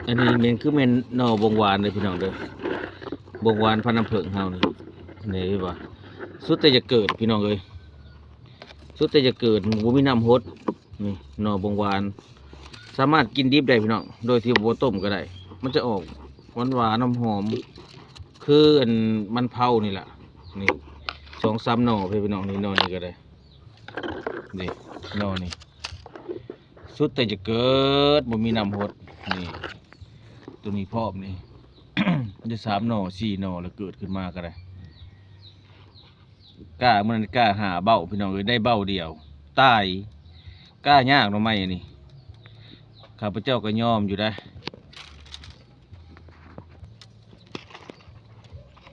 ອັນນີ້ແມ່ນ ຄືແມ່ນໜໍ່ບົງຫວານເດີພີ່ນ້ອງເດີ ບົງຫວານພັນນ້ຳເຜິ້ງເຮົານີ້ ນີ້ວ່າ ສຸດແຕ່ຈະເກີດພີ່ນ້ອງເອີຍ ສຸດແຕ່ຈະເກີດ ບໍ່ມີນ້ຳຫົດ. ນີ້ໜໍ່ບົງຫວານ ສາມາດກິນດິບໄດ້ພີ່ນ້ອງ ໂດຍທີ່ບໍ່ຕົ້ມກໍໄດ້ ມັນຈະອອກຫວານໆ ຫອມໆ ຄືອັນມັນເຜົານີ້ລະ. ນີ້ສອງສາມໜໍ່ເດ້ພີ່ນ້ອງ ນີ້ໜໍ່ນີ້ກໍໄດ້ ນີ້ໜໍ່ນີ້ ສຸດແຕ່ຈະເກີດ ບໍ່ມີນ້ຳຫົດ. ນີ້ໂຕນີ້ພ້ອມນີ້ ໄດ້ສາມໜໍ່ສີ່ໜໍ່ ແລ້ວເກີດຂຶ້ນມາກໍໄດ້. ກ້າມື້ນັ້ນກ້າຫ້າເບົ້າພີ່ນ້ອງເອີຍ ໄດ້ເບົ້າດຽວຕາຍ. ກ້າຍາກໜໍ່ໄມ້ອັນນີ້ ຂ້າພະເຈົ້າກໍຍອມຢູ່ໄດ໋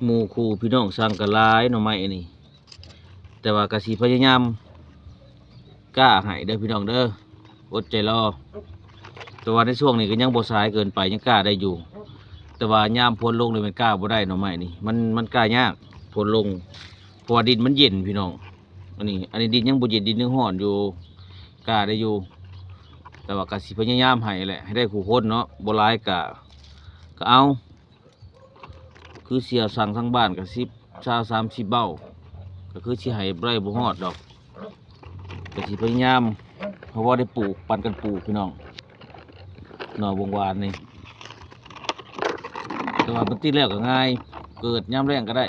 ໝູ່ຄູ່ພີ່ນ້ອງສັ່ງກໍຫຼາຍໜໍ່ໄມ້ອັນນີ້ ແຕ່ວ່າກໍຊິພະຍາຍາມກ້າໃຫ້ເດີພີ່ນ້ອງເດີ ອົດໃຈລໍ. ແຕ່ວ່າໃນຊ່ວງນີ້ກໍຍັງບໍ່ສາຍເກີນໄປ ຍັງກ້າໄດ້ຢູ່ ແຕ່ວ່າຍາມຝົນລົງນີ້ແມ່ນກ້າບໍ່ໄດ້ໜໍ່ໄມ້ນີ້ ມັນ ມັນກ້າຍາກຝົນລົງ ເພາະວ່າດິນມັນເຢັນພີ່ນ້ອງ. ອັນນີ້ ອັນນີ້ດິນຍັງບໍ່ເຢັນ ດິນຍັງຮ້ອນຢູ່ ກ້າໄດ້ຢູ່ ແຕ່ວ່າກໍຊິພະຍາຍາມໃຫ້ແຫຼະ ໃຫ້ໄດ້ຄູ່ຄົນເນາະ ບໍ່ຫຼາຍກໍ ກໍເອົາ ຄືເສຍສັ່ງທາງບ້ານກໍສິບ ຊາວ ສາມສິບເບົ້າ ກໍຄືຊິໃຫ້ບໍ່ໄດ້ບໍ່ຮອດດອກ ກໍຊິພະຍາຍາມ ເພາະວ່າໄດ້ປູກ ປັນກັນປູກພີ່ນ້ອງ ໜໍ່ບົງຫວານນີ້. ແຕ່ວ່າມັນຕິດແລ້ວກໍງ່າຍ ເກີດຍາມແລ້ງກໍໄດ້